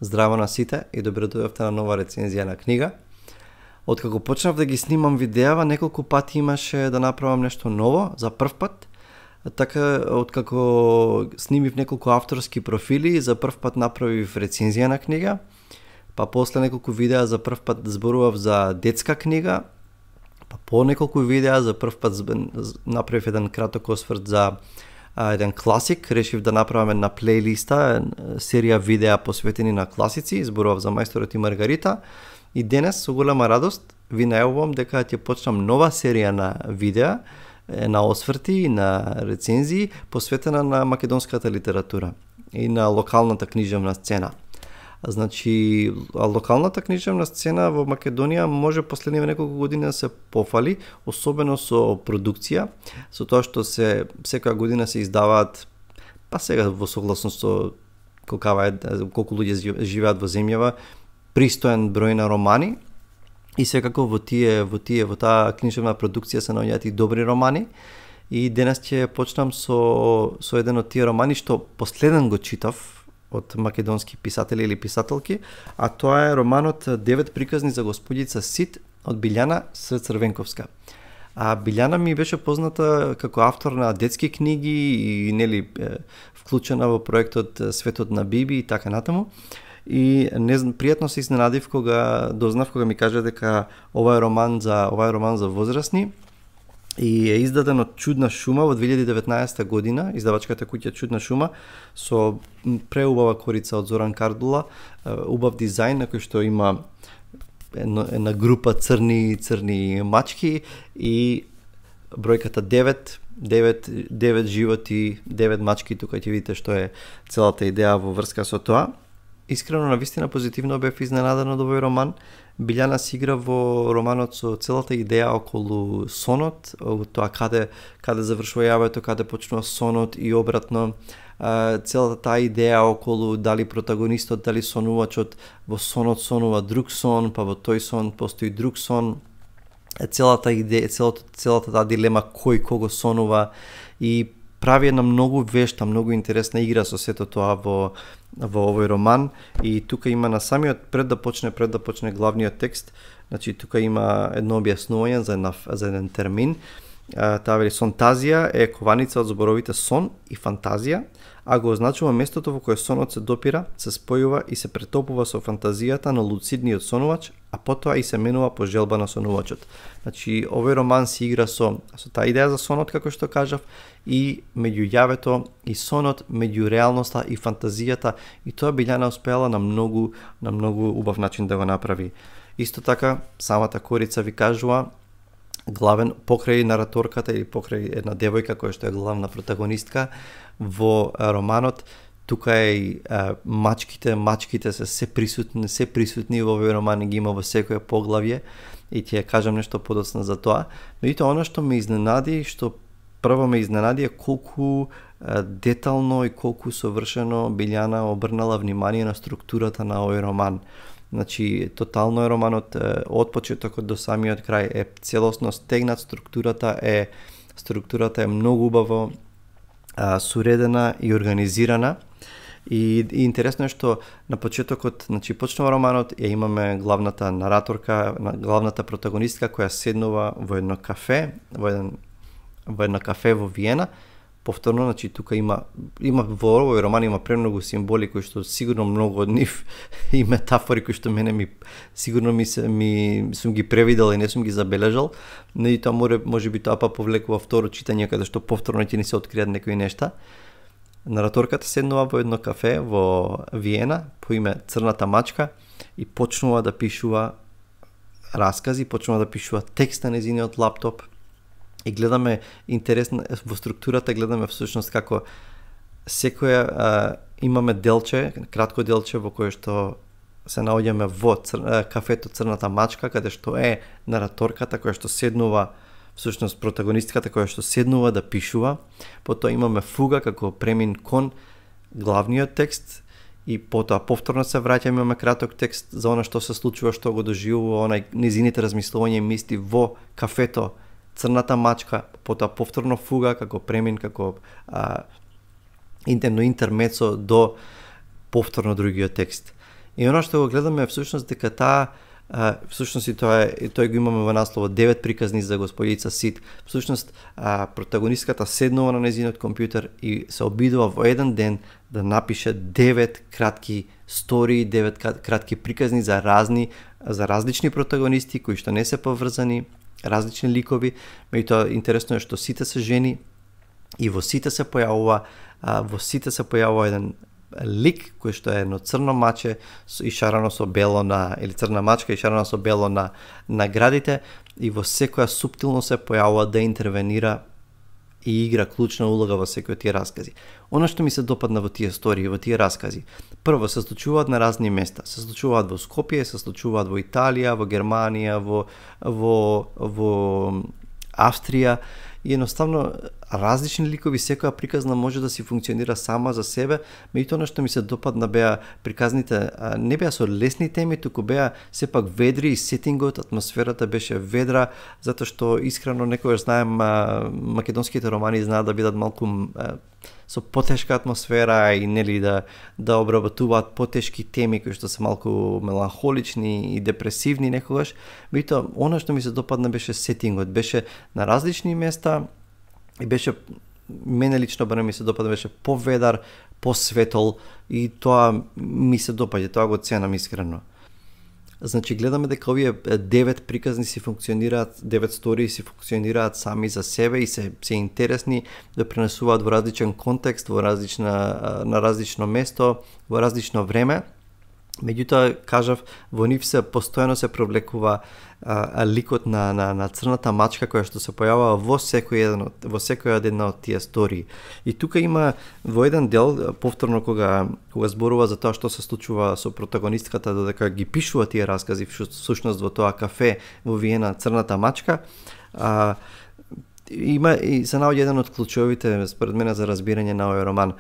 Здраво на сите и добре дојдовте на нова рецензија на книга. Откако почнав да ги снимам видеа, неколку пати имаше да направам нешто ново за прв пат. Така, откако снимив неколку авторски профили, за прв пат направив рецензија на книга. Па после неколку видеа за прв пат зборував за детска книга. Па по неколку видеа за прв пат направив еден краток осврт за еден класик. Решив да направам една плейлиста, серија видеа посветени на класици. Зборував за Мајсторот и Маргарита. И денес со голема радост ви најавувам дека ќе почнам нова серија на видеа, на осврти и на рецензии посветена на македонската литература и на локалната книжевна сцена. Значи, локалната книжевна сцена во Македонија може последниве неколку години да се пофали, особено со продукција, со тоа што секоја година се издаваат, па сега во согласност со колку луѓе живеат во земјава, пристоен број на романи. И секако во таа книжевна продукција се наоѓаат и добри романи. И денес ќе почнам со еден од тие романи што последен го читав од македонски писатели или писателки, а тоа е романот 9 приказни за господица Сид од Билјана С. Црвенковска. А Билјана ми беше позната како автор на детски книги и нели вклучена во проектот Светот на Биби и така натаму. И пријатно се изненадив кога ми кажа дека ова е роман за возрастни и е издаден од Чудна шума во 2019 година, издавачката куќа Чудна шума, со преубава корица од Зоран Кардула, убав дизајн на кој што има една група црни мачки и бројката 9 животи, 9 мачки, тука ќе видите што е целата идеја во врска со тоа. Искрено, навистина позитивно бев изненадан од овој роман. Билјана си игра во романот со целата идеја околу сонот, тоа каде завршува јавето, каде почнува сонот и обратно. Целата таа идеја околу дали протагонистот, дали сонувачот во сонот сонува друг сон, па во тој сон постои друг сон. Целата идеја, целата таа дилема кој кого сонува и прави една многу вешта, многу интересна игра со сето тоа во овој роман. И тука има на самиот пред да почне главниот текст, значи тука има едно објаснување за еден термин. Таа вели: сонтазија е кованица од зборовите сон и фантазија, а го означува местото во кое сонот се допира, се спојува и се претопува со фантазијата на луцидниот сонувач, а потоа и се менува по желба на сонувачот. Значи, овој роман се игра со таа идеја за сонот, како што кажав, и меѓу јавето и сонот, меѓу реалноста и фантазијата, и тоа Билјана успеала на многу убав начин да го направи. Исто така, самата корица ви кажува, главен покрај нараторката или покрај една девојка која што е главна протагонистка во романот, тука е и мачките се присутни во овој роман и ги има во секое поглавје и ќе кажам нешто подоцна за тоа. Но и тоа она што ме изненади, што прво ме изненади е колку детално и колку совршено Билјана обрнала внимание на структурата на овој роман. Значи, тотално е романот од почетокот до самиот крај е целосно стегнат, структурата е многу убаво суредена и организирана. И интересно е што на почетокот, значи почнува романот, имаме главната нараторка, главната протагонистка која седнува во едно кафе, во Виена. Повторно, значи тука има во овој роман има премногу символи кои што сигурно многу од нив и метафори кои што мене сигурно сум ги превидел и не сум ги забележал, но и тоа може би тоа па повлекува второ читање каде што повторно ќе ни се откријат некои нешта. Нараторката седнува во едно кафе во Виена по име Црната мачка и почнува да пишува раскази, почнува да пишува текст на нејзиниот лаптоп. И гледаме интересно во структурата, гледаме всушност како имаме делче, кратко делче во кое што се наоѓаме во кафето Црната мачка, каде што е нараторката која што седнува, всушност протагонистката која што седнува да пишува. Потоа имаме фуга како премин кон главниот текст и потоа повторно се враќаме, имаме краток текст за она што се случува, што го доживува, низините размислувања и мисли во кафето Црната мачка, потоа повторно фуга како премин, како интермецо до повторно другиот текст. И оно што го гледаме всушност дека таа всушност и тој го имаме во насловот 9 приказни за господица Сид. Всушност протагонистката седнува на нејзиниот компјутер и се обидува во еден ден да напише 9 кратки стории, 9 кратки приказни за различни протагонисти кои што не се поврзани, различни ликови. Меѓутоа интересно е што сите се жени и во сите се појавува еден лик кој што е едно црно маче и шарано со бело или црна мачка и шарано со бело на градите, и во секоја суптилно се појавува да интервенира и игра клучна улога во секој од тие раскази. Она што ми се допадна во тие истории, во тие раскази, прво се случуваат на разни места. Се случуваат во Скопје, се случуваат во Италија, во Германија, во Австрија, и едноставно различни ликови, секоја приказна може да си функционира сама за себе. Меѓутоа она што ми се допадна беа приказните, не беа со лесни теми, туку беа сепак ведри и сетингот, атмосферата беше ведра, затоа што искрено некогаш знаем македонските романи знаат да бидат малку со потешка атмосфера и нели да обработуваат потешки теми кои што се малку меланхолични и депресивни некогаш. Меѓутоа она што ми се допадна беше сетингот, беше на различни места и беше, мене лично барем ми се допадна, беше поведар, посветол, и тоа ми се допаѓа, тоа го ценам искрено. Значи гледаме дека овие 9 приказни си функционираат, 9 стории си функционираат сами за себе и се интересни, да пренесуваат во различен контекст, на различно место, во различно време. Меѓутоа, кажав, во нив се постојано се провлекува ликот на црната мачка која што се појавува во секоја една од тие стории. И тука има во еден дел повторно кога зборува за тоа што се случува со протагонистката додека ги пишува тие раскази всушност во тоа кафе во Виена, црната мачка, има и се наоѓа еден од клучовите според мене за разбирање на овој роман.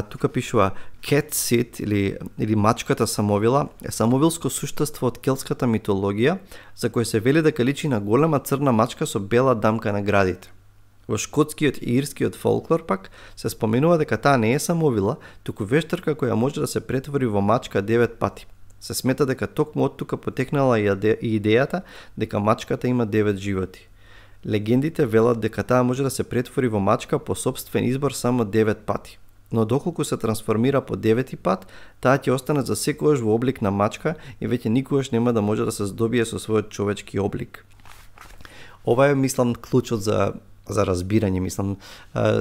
Тука пишува Cat Sit или мачката самовила е самовилско суштество од келтската митологија за кој се вели дека личи на голема црна мачка со бела дамка на градите. Во шкотскиот и ирскиот фолклор пак се споменува дека таа не е самовила, туку вештарка која може да се претвори во мачка 9 пати. Се смета дека токму од тука потекнала и идејата дека мачката има 9 животи. Легендите велат дека таа може да се претвори во мачка по собствен избор само 9 пати. Но доколку се трансформира по 9 пат, таа ќе остане за секогаш во облик на мачка и веќе никогаш нема да може да се здобие со својот човечки облик. Ова е, мислам, клучот за разбирање, мислам.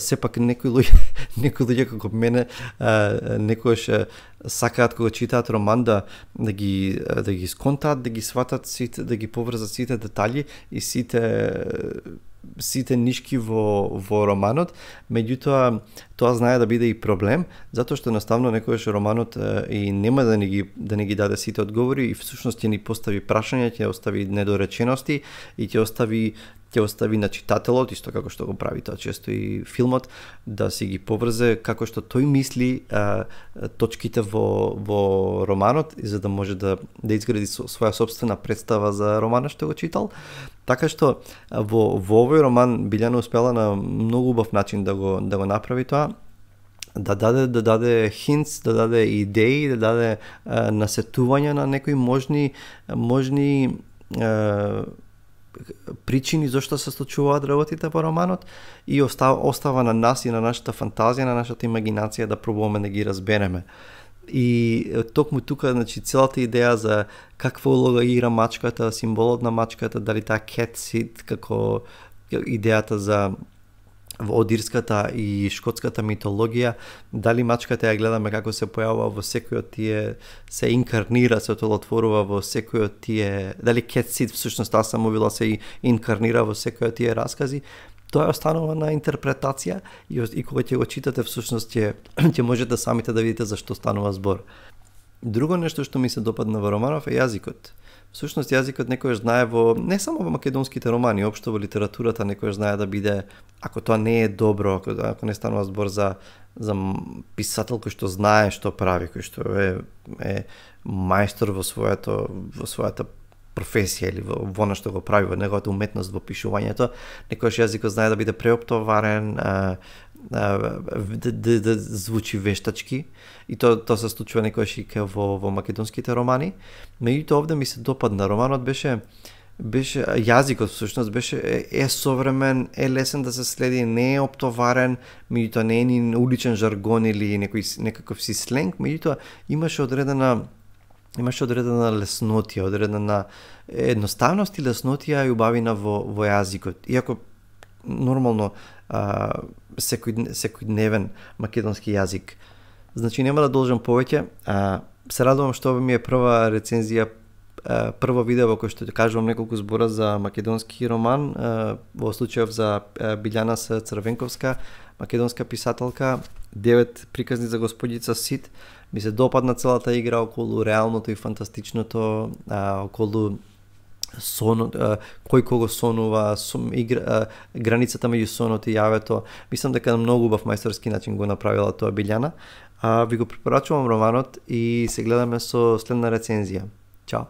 Сепак некои луѓе како мене некојаш сакаат кога читаат роман да ги сконтаат, да ги сватат сите, да ги поврзат сите детали и сите нишки во романот, меѓутоа тоа знае да биде и проблем, затоа што едноставно некојаш романот и нема да ни ги даде сите одговори и всушност ќе ни постави прашања, ќе остави недоречености и ќе остави на читателот, исто како што го прави тоа често и филмот, да си ги поврзе како што тој мисли точките во романот, и за да може да изгради своја собствена представа за романот што го читал. Така што во овој роман Билјана успела на многу убав начин да го направи тоа, да даде hints, да даде идеи, да даде насетувања на некои можни причини зашто се случуваат работите во романот и остава на нас и на нашата фантазија, на нашата имагинација да пробуваме да ги разбереме. И токму тука, значи, целата идеја за каква улога игра мачката, символот на мачката, дали таа cat sit, како идејата за од ирската и шкотската митологија, дали мачката ја гледаме како се појавува во секој од тие, се инкарнира, се отлотворува во секој од тие, дали cat sit всушност таа самовила се инкарнира во секој од тие раскази, тоа е останува на интерпретација и кога ќе го читате всушност ќе можете самите да видите за што станува збор. Друго нешто што ми се допадна во романов е јазикот. Всушност јазикот некојаш знае не само во македонските романи, општо во литературата некојаш знае да биде, ако тоа не е добро, ако не станува збор за писател кој што знае што прави, кој што е мајстор во својата професија или во она што го прави, во неговата уметност во пишувањето, некојаш јазикот знае да биде преоптоварен, да звучи вештачки и то се случува некојаш и во македонските романи. Меѓутоа овде ми се допадна. Романот беше јазикот всушност беше современ, лесен да се следи, не е оптоварен, меѓутоа не е ни уличен жаргон или некаков си сленг, меѓутоа имаше одредена леснотија, одредена едноставност и леснотија и убавина во јазикот. Иако нормално секојдневен македонски јазик. Значи нема да должам повеќе. Се радувам што ова ми е прва рецензија, прво видео во кој што кажувам неколку збора за македонски роман, во случајов за Билјана С. Црвенковска, македонска писателка, 9 приказни за господица Сид. Ми се допадна целата игра околу реалното и фантастичното, околу кој кого сонува, границата меѓу сонот и јавето. Мислам дека на многу убав мајсторски начин го направила тоа Билјана. Ви го препорачувам романот и се гледаме со следна рецензија. Чао!